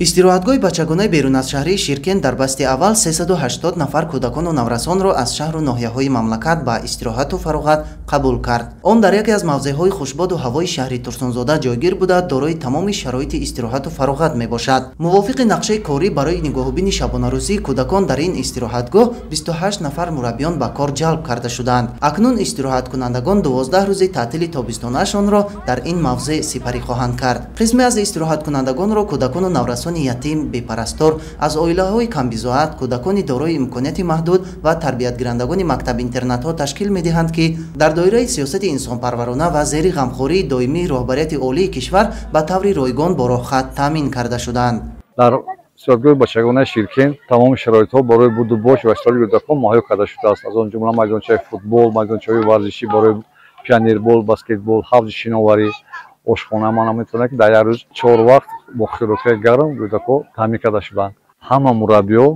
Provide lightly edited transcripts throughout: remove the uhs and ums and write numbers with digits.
Истироҳатгоҳи бачагонаи берун аз шаҳрии Ширкент дар басти аввал 380 нафар кӯдакону наврасонро аз шаҳру ноҳияҳои мамлакат ба истироҳату фароғат қабул кард. Он дар яке аз мавзеъҳои хушбоду ҳавои шаҳри Турсунзода ҷойгир буда, дорои тамоми шароити истироҳату фароғат мебошад. Мувофиқи нақшаи корӣ барои нигоҳубини шабонарӯзии кӯдакон дар ин истироҳатгоҳ 28 нафар мураббиён ба кор ҷалб карда шуданд. Акнун истироҳаткунандагон 12 рӯзи таътили тобистонаашонро дар ин мавзеъ сипарӣ хоҳанд кард. Қисме аз истироҳаткунандагонро кӯдакону наврасони ятим, бепарастор, аз оилаҳои камбизоат, кӯдакони дорои имконияти маҳдуд ва тарбиятгирандагони мактаб-интернатҳо ташкил медиҳанд, ки дар доираи сиёсати инсонпарварона ва зери ғамхории доимии роҳбарияти олии кишвар ба таври ройгон бо роҳхат таъмин карда шуданд. Дар истироҳатгоҳи бачагонаи Ширкент тамоми шароитҳо барои буду бош ва истироҳати кӯдакон муҳайё карда шудааст. Аз он ҷумла майдончаи футбол, майдончаҳои варзишӣ барои пионербол, баскетбол, ҳавзи шиноварӣ, ошхона. Ман метавонам, ки дар як рӯз 4 вақт бо хӯрокҳои гарм кӯдакҳо таъмин карда шуданд. Ҳама мураббиҳо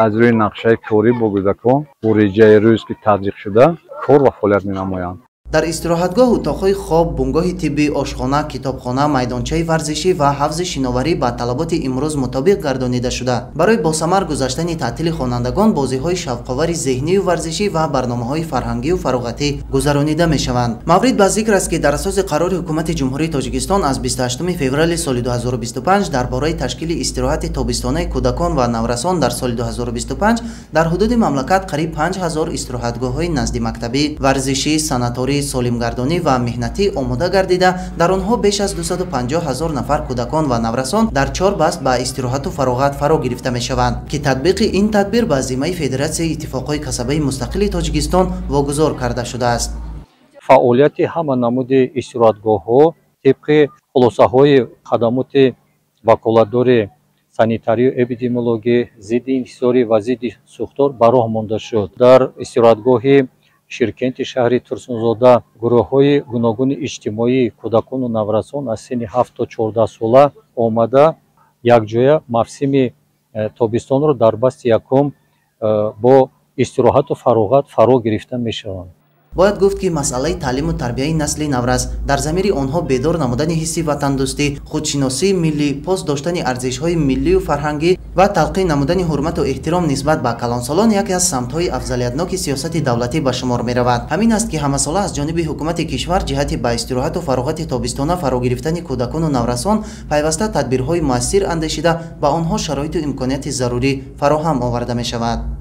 аз рӯи нақшаи корӣ бо кӯдакон бо реҷаи рӯз, ки татбиқ шуда, кор ва фаъолият менамоянд. Дар истироҳатгоҳ утоқҳои хоб, бунгоҳи тиббӣ, ошхона, китобхона, майдончаи варзишӣ ва ҳавзи шиноварӣ ба талаботи имрӯз мутобиқ гардонида шуда, барои босамар гузаштани таътили хонандагон бозиҳои шавқовари зеҳнию варзишӣ ва барномаҳои фарҳангию фароғатӣ гузаронида мешаванд. Маврид ба зикр аст, ки дар асоси қарори Ҳукумати Ҷумҳурии Тоҷикистон аз 28 феврали соли 2025 дар бораи ташкили истироҳати тобистонаи кӯдакон ва наврасон дар соли 2025 дар ҳудуди мамлакат қариб 5000 истироҳатгоҳҳои наздимактабӣ, варзишӣ, санаторӣ, солимгардонӣ ва меҳнатӣ омода гардида, дар онҳо беш аз 250 ҳазор нафар кӯдакон ва наврасон дар 4 баст ба истироҳату фароғат фаро гирифта мешаванд, ки татбиқи ин тадбир ба зиммаи Федератсияи иттифоқҳои касабаи мустақили Тоҷикистон вогузор карда шудааст. Фаъолияти ҳама намуди истироҳатгоҳҳо тибқи хулосаҳои хадамоти ваколатдори санитарию эпидемиологӣ, зидди инҳисорӣ ва зидди сӯхтор ба роҳ монда шуд. Дар истироҳатгоҳи Ширкенти шаҳри Турсунзода гурӯҳҳои гуногуни иҷтимоӣ, кӯдакону наврасон аз синни 7 то 14 сола омада, якҷоя мавсими тобистонро дар басти якум бо истироҳату фароғат фаро гирифта мешаванд. Бояд гуфт, ки масъалаи таълиму тарбияи насли наврас, дар замири онҳо бедор намудани ҳисси ватандӯстӣ, худшиносии миллӣ, пос доштани арзишҳои миллию фарҳангӣ ва талқин намудани ҳурмату эҳтиром нисбат ба калонсолон яке аз самтҳои афзалиятноки сиёсати давлатӣ ба шумор меравад. Ҳамин аст, ки ҳамасола аз ҷониби ҳукумати кишвар ҷиҳати ба истироҳату фароғати тобистона фаро гирифтани кӯдакону наврасон пайваста тадбирҳои муассир андешида, ба онҳо шароиту имконияти зарурӣ фароҳам оварда мешавад.